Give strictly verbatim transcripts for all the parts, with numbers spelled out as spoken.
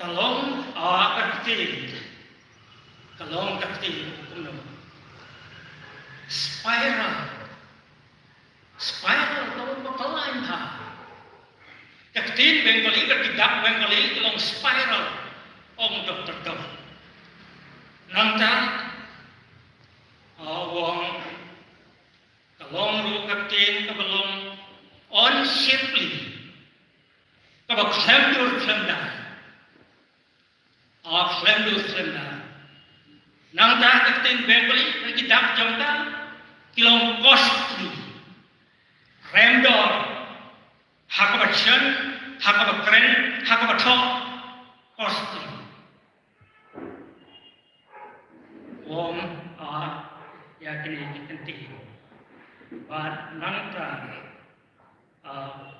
Ka long, ah, ka ktien. Ka long ka ktien kumno? Spiral. Spiral ka long ba ka lain ha. Ka ktien Bengali, ka kitab Bengali ka long spiral, ong Doktor Dor. Nangta, ah, u ong, ka long ruh ka ktien kaba long unshapely, kaba khlem dur khlem dai. Ah, khlem dur khlem dai. Nangta ka ktien Bengali, ka kitab jong ka, ki long costly. Rem dor, ha kaba chen, ha kaba kren, ha kaba thoh, costly. U ong, ah, ïa kine ki ktien. Bad nangta, ah,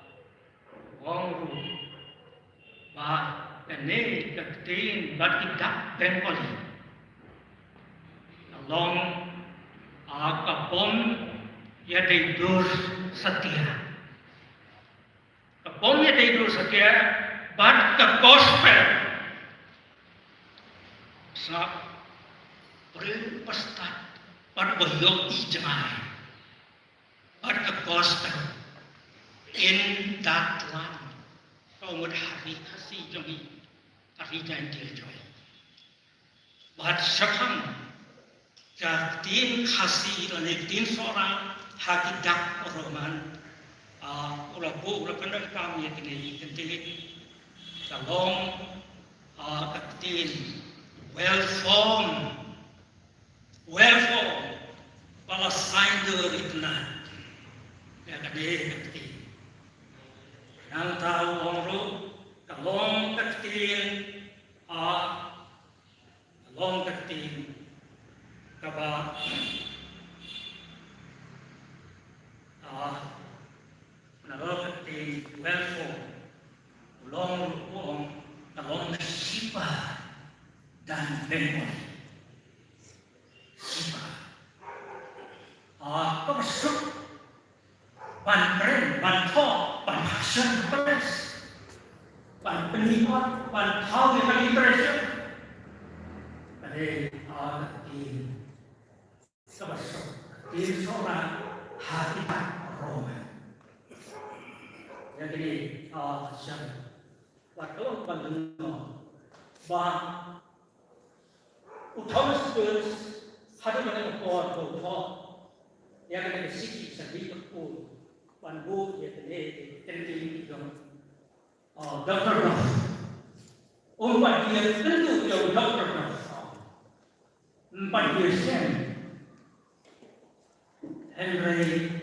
u ong ruh ba kane ka ktien bad kitab Bengali ka long, ah, ka bym ïadei dur satia. Ka bym ïadei dur satia bad ka gospel. Sngap, briew ba stad bad ba ïohi jngai bad ka gospel in that land. Ka mut ha ri Khasi jong ngi, ha ri Jaintia jong ngi. Bad shaphang ka ktien Khasi lane ktien Sohra ha kitab Roman, ah, u la buh, u la pyndonkam ïa kine ki ktien, ka long, ah, ka ktien well formed. Well formed, ba la saiñdur itynnad. Ïa kane ka ktien. Nangta u ong ruh, ka long ka ktien, ah, ka long ka ktien kaba, ah, ka long ka ktien well formed. U long ruh, u ong, ka long ka shipa tang Bengali. Shipa. Ah, kaba suk ban kren, ban thoh, ban phah sha press, ban pynïoh, ban thaw ïa ka literature. Ka dei, ah, ka ktien kaba suk, ka ktien Sohra ha kitab Roman. Ïa kine, ah, sha, bad ka long ban lyngkot ba u Thomas Jones haduh kane ka por ba u thoh ïa kane ka shithi sha Liverpool ban buh ïa kane ka ktien jong, ah, Doktor Duff. Um pat ïakynduh ïa u Doktor Duff. Um pat ïashem. Hynrei